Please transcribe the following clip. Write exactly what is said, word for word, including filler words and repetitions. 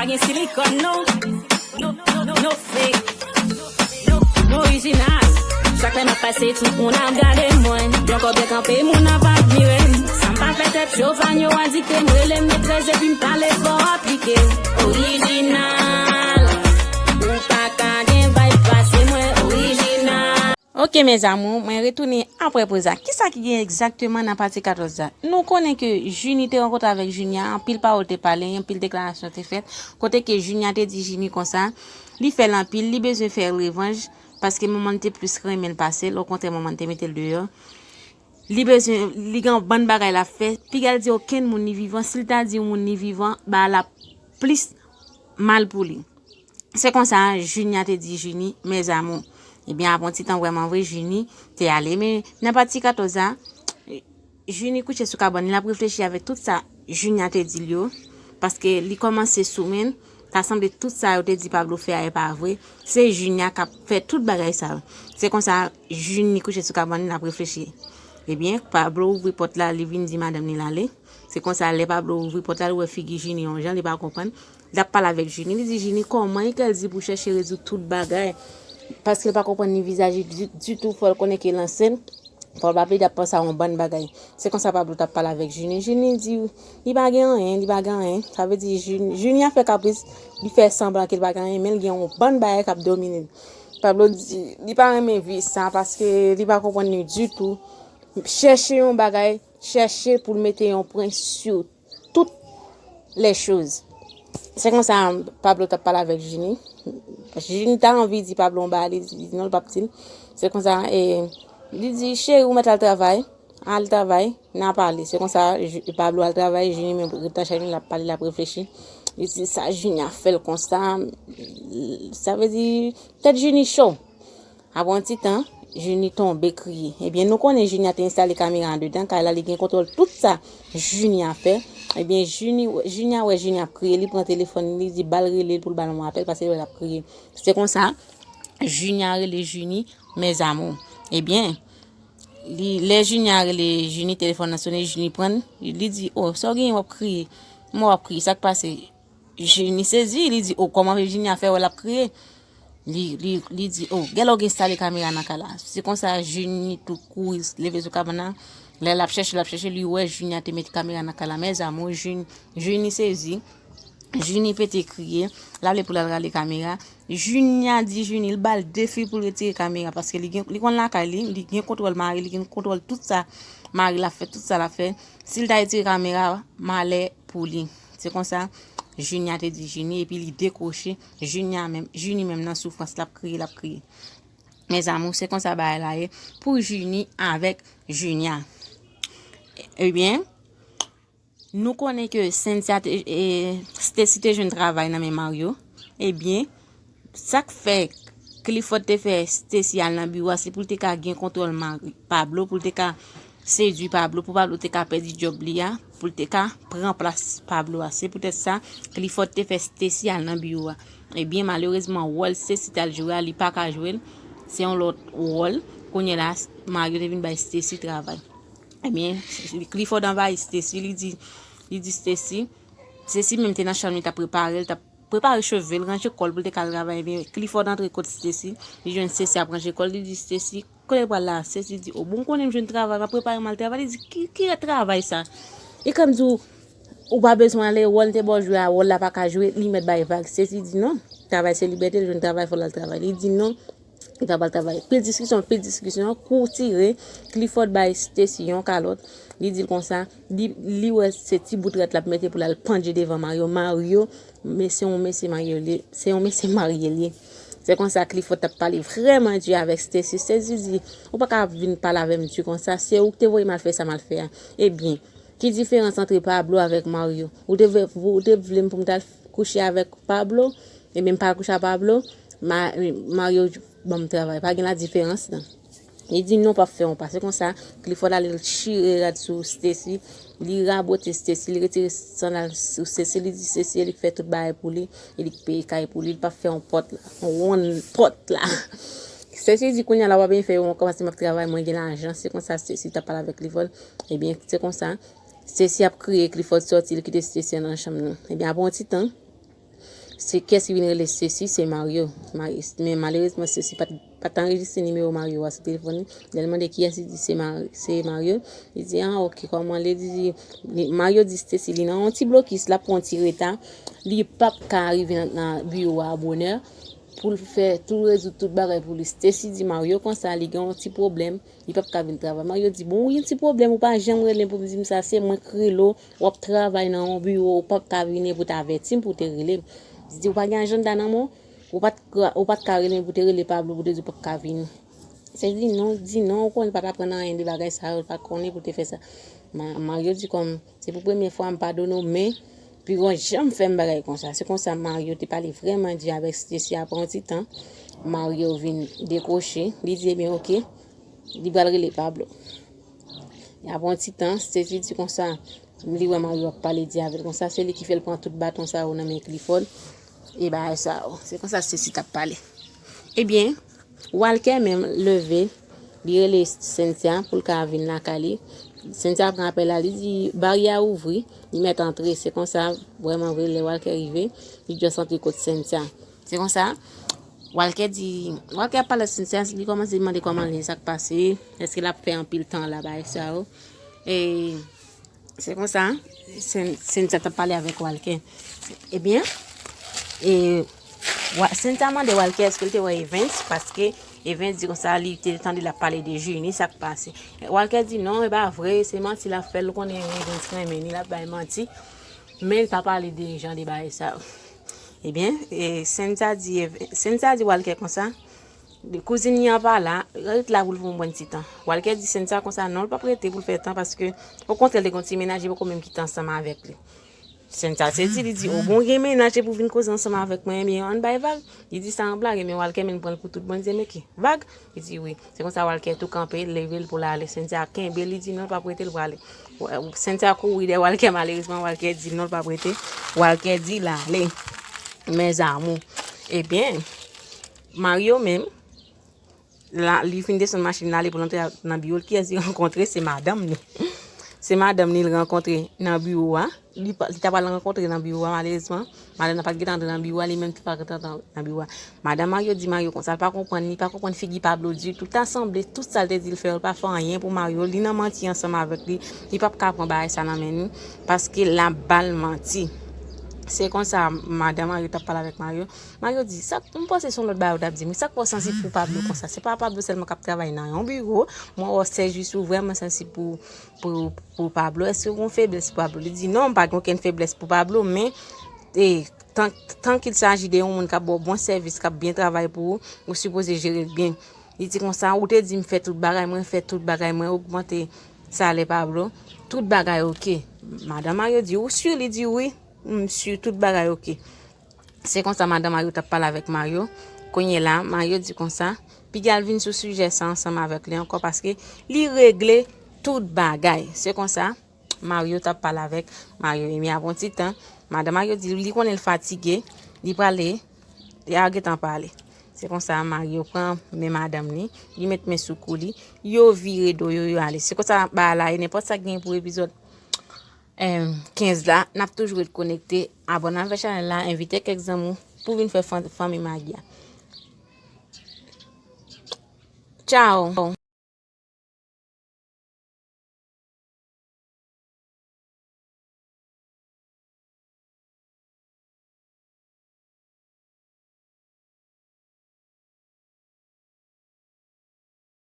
Pa gen silikòn, non. No, no, no, no fake. No, m orijinal. Chak lè m ap pase, tout moun ap gade mwen. Yon kòb byen kanpe, moun ap admire m. Sa m pa fè tèt cho, fan yo a dikte m. Rele m metrez epi m pale fò aplike. Orijinal. Ou pa ka gen vibe pase mwen. Orijinal. Ok, mes amours, mwen retounen apre poz la. Kisa ki gen egzakteman nan pati katòz la? Nou konnen ke Junie te rankontre avèk Junia, anpil pawòl te pale, anpil deklarasyon te fèt, kote ke Junia te di Junie konsa, li fè l anpil, li bezwen fè revanj, paske manman l te plis renmen l pase l, okontrè manman l te mete l deyò. Li bezwen, li gen yon bann bagay l ap fè, piga l di okenn moun li vivan, si l ta di yon moun li vivan, ba l ap plis mal pou li. Se konsa, Junia te di Junie, mes amours. Ebyen, apre yon ti tan vrèman vre, Junie te ale. Men nan pati katòz la, Junie kouche sou kabann li, l ap reflechi avèk tout sa Junia te di l yo. Paske li kòmanse sou men l, ta sanble tout sa yo te di Pablo fè a e pa vre. Se Junia k ap fè tout bagay sa yo. Se konsa, Junie kouche sou kabann li, l ap reflechi. Ebyen, Pablo ouvri pòt la, li vin di madanm li l ale. Se konsa, lè Pablo ouvri pòt la, li wè figi Junie yon jan, li pa konprann. L ap pale avèk Junie, li di Junie, kòman e kè l di pou chèche rezoud tout bagay? Paske l pa konprann ni vizaj li di- ditou, fò l konnen ke l ansent, fò l pa plede ap panse a yon bann bagay. Se konsa Pablo t ap pale avèk Junie. Junie di, li pa gen anyen, li pa gen anyen. Sa vle di, Junie, Junie ap fè kapris, li fè sanblan ke l pa gen anyen, men l gen yon bann bagay k ap domine l. Pablo di, li pa renmen vi sa, paske li pa konprann li ditou. Chèche yon bagay, chèche pou l mete yon pwen sou tout les choses. Se konsa Pablo t ap pale avèk Junie. Junie ta anvi di Pablo yon bagay, li di non, l p ap di l. Se konsa, e, li di, cheri, ou mèt al travay. Al travay, n a pale. Se konsa, Ju- Pablo al travay, Junie menm ret nan chèz li, l ap pale, l ap reflechi. Li di, sa Junie a fè l konsa, sa vle di, tèt Junie cho. Apre yon ti tan, Junie tonbe kriye. Ebyen, nou konnen Junia te enstale kamera andedan kay la, li gen kontwòl tout sa Junia fè. Ebyen, Junie, Junia wè Junie ap kriye, li pran telefòn li, li di ba l rele l pou l ba l yon apèl, paske l wè l ap kriye. Se konsa, Junia rele Junie, mes amours. Ebyen, li, lè Junia rele Junie, telefòn nan sonnen, Junie pran l, li di, o, sa w genyen w ap kriye? Kòman w ap kriye? Sa k pase? Junie sezi, li di, o, kòman Virginia fè wè l ap kriye? Li, li, li di, o, gèlè w gen enstale kamera nan kay la. Se konsa, Junie tou kouri, leve sou kabann nan. Lè l ap chèche, l ap chèche, li wè Junia te met kamera nan kay la. Mes amours, Junie, Junie sezi. Junie pete kriye. L ale pou l al rale kamera. Junia di Junie, l ba l defi pou l retire kamera. Paske li gen, li konn lakay li, li gen kontwòl mari, li gen kontwòl tout sa mari l ap fè, tout sa l ap fè. Si l ta retire kamera, malè pou li. Se konsa, Junia te di Junie, epi li dekwoche. Junia menm, Junie menm nan soufrans, l ap kriye, l ap kriye. Mes amours, se konsa bagay la ye pou Junie avèk Junia. Ebyen, nou konnen ke Cynthia te, e, Stacy te jwenn travay nan men Mario. Ebyen, sa k fè Clifford te fè Stacy al nan biwo a, se pou l te ka gen kontwòl mari Pablo, pou l te ka sedui Pablo, pou Pablo te ka pèdi djòb li a, pou l te ka pran plas Pablo a. Se poutèt sa, Clifford te fè Stacy al nan biwo a. Ebyen, malerezman, wòl Stacy t al jwe a, li pa ka jwe l. Se yon lòt wòl. Kounye la, Mario te vin bay Stacy travay. Ebyen, Clifford anvayi Stacy, li di, li di Stacy, Stacy menm te nan chanm li, t ap prepare l, t ap prepare cheve l, ranje kò l pou l te ka al travay. Ebyen, Clifford antre kot Stacy, li jwenn Stacy ap ranje kò l, li di Stacy, kote l pral la? Stacy di, o, bon, m konnen m jwenn travay, m ap prepare m al travay. Li di, ki, ki travay sa? E kòm di w, ou pa bezwen ale, wòl te ba w jwe a, wòl la pa ka jwe, li mèt bay vag. Stacy di non, travay se libète l, jwenn travay fò l al travay. Li di non, li pa pral travay. Pil diskisyon, pil diskisyon, kou tire, Clifford bay Stacy yon kalòt, li di l konsa, li, li wè se ti bout rad l ap mete pou l al pandje devan Mario. Mario, men se yon mesye marye li, se yon mesye marye li. Se konsa Clifford t ap pale vrèman di avèk Stacy. Stacy di, ou pa ka vin pale avè m di konsa, se ou ki te voye m al fè sa m al fè a. Ebyen, ki diferans antre Pablo avèk Mario? Ou te vle, ou te vle m pou m t al kouche avèk Pablo? Ebyen, m pa al kouche ak Pablo, Ma, Mario ban m travay. Pa gen la diferans nan. Li di non, p ap fè yon pa. Se konsa, Clifford ale l chire rad sou Stacy, li rabote Stacy, li retire sandal sou Stacy, li di Stacy e li k fè tout bagay pou li, e li k peye kay pou li, li p ap fè yon pòt la, yon wonn pòt la. Stacy di kounye a la w ap byen fè yo ankò paske m ap travay, mwen gen lajan. Se konsa Stacy t ap pale avèk Clifford. Ebyen, se konsa, Stacy ap kriye, Clifford sòti, li kite Stacy nan chanm nan. Ebyen, apre yon ti tan, Se kiyès ki vin rele Stacy? Se Mario. Ma- Men malerezman, Stacy pa t, pa t anrejistre nimewo Mario a sou telefòn li. Lè l mande kiyès, li di se Mar- se Mario. Li di, ah, ok, kòman? Li di, li- Mario di Stacy, li nan yon ti blokis, l ap pran yon ti reta. Li p ap ka rive nan, nan biwo a bonè pou l fè tou, rezoud tout bagay pou li. Stacy di Mario konsa, li gen yon ti pwoblèm, li p ap ka vin travay. Mario di, bon, ou gen ti pwoblèm, ou pa janm rele m pou m di m sa, se mwen k rele w, w ap travay nan yon biwo, ou p ap ka vini pou w t avèti m, pou w te rele m. Li di, ou pa gen ajanda nan men w, ou pa t ka, ou pa t ka rele m pou w te rele Pablo, pou w te di w p ap ka vini. Stacy di non, di non, ou konnen l pa t aprann anyen de bagay sa yo, l pa konnen pou w te fè sa. Ma- Mario di kòm, se pou premye fwa m padone w, men pi gon janm fè m bagay konsa. Se konsa Mario te pale vrèman di avèk Stacy apre yon ti tan. Mario vin dekwoche, li di, ebyen, ok, li pral rele Pablo. Apre yon ti tan, Stacy di konsa, li wè Mario ap pale di avè l konsa, se li ki fè l pran tout baton sa yo nan men Clifford. E bagay sa yo. Se konsa Stacy t ap pale. Ebyen, Walker menm leve, li rele Cynthia pou l ka vin lakay li. Cynthia pran apèl la, li di baryè a ouvri, li mèt antre. Se konsa, vrèman vre, lè Walker rive, li just antre kot Cynthia. Se konsa, Walker di, Walker ap pale ak Cynthia, li kòmanse mande kòman l ye, sa k pase, èske l ap fè anpil tan la, bagay sa yo. E se konsa, Cyn- Cynthia t ap pale avèk Walker. Ebyen, e, Wa- Cynthia mande Walker èske l te wè Evans, paske Evans di konsa li te tande l ap pale de Junie, sa k pase. Walker di non, e pa vre, se manti l ap fè, l konnen Evans renmen li, l ap bay manti. Men l pa pale de jan de bagay sa yo. Ebyen, e, Cynthia di, Ev- Cynthia di Walker konsa, kouzin li an pa la, ret la pou l fè yon bon ti tan. Walker di Cynthia konsa, non, l p ap rete pou l fè tan, paske, okontrè, li gen yon ti mennaj, li poko menm kite ansanm avèk li. Cynthia sezi, li di, o bon, gen mennaj, epi w vin koze ansanm avèk mwen, ebyen, ann bay vag. Li di sa an blag, men Walker menm pran l pou tout bon, li di, men ki vag? Li di wi. Se konsa Walker tou kanpe, leve l pou l ale. Cynthia kenbe l, li di non, l p ap rete, l prale. Wa- Cynthia kouri dèyè Walker, malerezman, Walker di non, l p ap rete. Walker di l ale. Mes amours. Ebyen, Mario menm, la, li fin desann machin nan, ale pou l antre nan biwo l. Kiyès li rankontre? Se madanm li. Se madanm li l rankontre nan biwo a. Li pa- li ta pral rankontre nan biwo a, malerezman. Madanm nan pa t gentan antre nan biwo a, li menm tou pa t gentan antre nan biwo a. Madanm Mario di Mario konsa, l pa konprann, li pa konprann figi Pablo ditou. Ta sanble, tout sa l te di l fè yo, l pa fè anyen pou Mario. Li nan manti ansanm avèk li. Li p ap ka pran bagay sa nan men li, paske l ap ba l manti. Se konsa, madanm Mario t ap pale avèk Mario. Mario di, sa, m panse se yon lòt bagay ou t ap di m wi. Sa k fè w sansib pou Pablo konsa? Se pa Pablo sèlman k ap travay nan yon biwo. Mwen wè w sèvis ou vrèman sansib pou, pou, pou Pablo. Èske w gen yon feblès pou Pablo? Li di, non, m pa gen okenn feblès pou Pablo, men, e, tan, tant qu'il s'agit de yon moun k ap ba w bon sèvis, k ap byen travay pou ou, ou sipoze jere l byen. Li di konsa, ou te di m fè tout bagay, mwen fè tout bagay, mwen ogmante salè Pablo. Tout bagay oke. Madanm Mario di, ou si? Li di, wi, m si, tout bagay oke. Se konsa madanm Mario t ap pale avèk Mario. Kounye la, Mario di konsa, piga l vin sou sijè sa ansanm avèk li ankò, paske li regle tout bagay. Se konsa, Mario t ap pale avèk Mario. Ebyen, apre yon ti tan, madanm Mario di li konnen l fatige, li prale, y a gentan pale. Se konsa, Mario pran men madanm li, li met men sou kou li, yo vire do yo, yo ale. Se konsa, bagay la, e nenpòt sa k gen pou epizòd, em, kenz la, n ap toujou ret konekte. Abòne avèk chanèl la, envite kèk zanmi w pou vin fè fan- fanmi Magi a. Tchao!